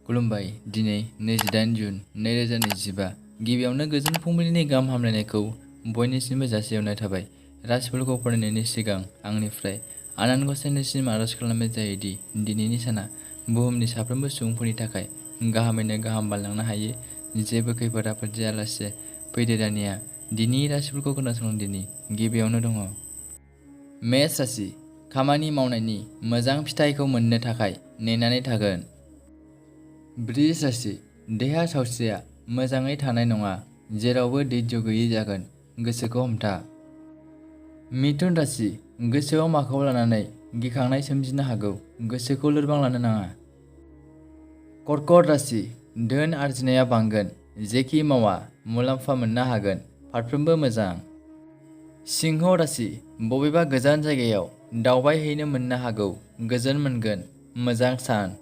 खुलुमबाय। दिनै 28 जुन 2025 गिबियावनो गोजोन फुंबिलिनि गाहाम हामलायनायखौ बयनिसिमबो जासिहरनाय थाबाय। राशिफोरखौ फरायनायनि सिगां आंनिफ्राय आनान गसाइनिसिम आरज खालामनाय जायोदि दिनैनि साना बुहुमनि साफ्रोमबो सुबुंफोरनि थाखाय गाहामैनो गाहाम बारलांनो हायो। जेबो खैफोद आफोद जायालासे फैदो दानिया दिनैनि राशिफोरखौ खोनासंदिनि। गिबियावनो दङ मेष राशि। खामानि मावनायनि मोजां फिथाइखौ मोननो थाखाय नेनानै थागोन। वृष राशि। देहा सावस्रिया मोजाङै थानाय नङा, जेरावबो धैर्य गैयै जागोन। गोसोखौ हमथा। मिथुन राशि। गोसोआव माखौ लानानै गिखांनाय सोमजिनो हागौ, गोसोखौ लोरबां लानो नाङा। कर्कट राशि। धोन आरजिनाया बांगोन, जेखि मावा मुलाम्फा मोननो हागोन, फारफ्रोमबो मोजां। सिंह राशि। बबेबा गोजान जायगायाव दावबायहैनो मोननो हागौ, गोजोन मोनगोन, मोजां सान।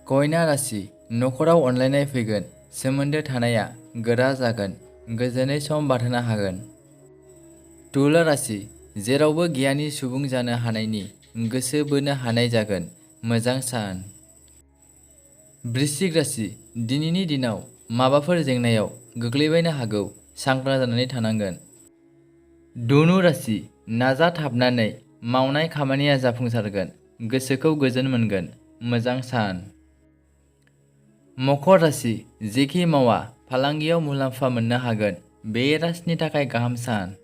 कन्या राशि। नखराव अनलायनाय फैगोन, सोमोन्दो थानाया गोरा जागोन, गोजोनै सम बारहोनो हागोन। तुला राशि। जेरावबो गियानि सुबुं जानो हानायनि गोसो बोनो हानाय जागोन, मोजां सान। वृश्चिक राशि। दिनैनि दिनाव माबाफोर जेंनायाव गोग्लैबायनो हागौ, सांग्रां जानानै थानांगोन। धनु राशि। नाजाथाबनानै मावनाय खामानिया जाफुंसारगोन, गोसोखौ गोजोन मोनगोन, मोजां सान। मकर राशि। जेखि मावा फालांगियाव मुलाम्फा मोननो हागोन, बे राशिनि थाखाय गाहाम सान।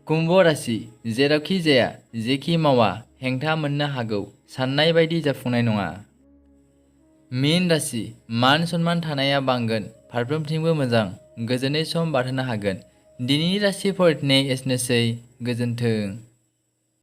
कुम्भ राशि। जेरावखि जाया जेखि मावा हेंथा मोननो हागौ, साननाय बायदि जाफुंनाय नङा। मीन राशि। मान सन्मान थानाया बांगोन, फारफ्रोमथिंबो मोजां, गोजोनै सम बारहोनो हागोन। दिनैनि राशि फरायनाया एसेनोसै, गोजोन्थों।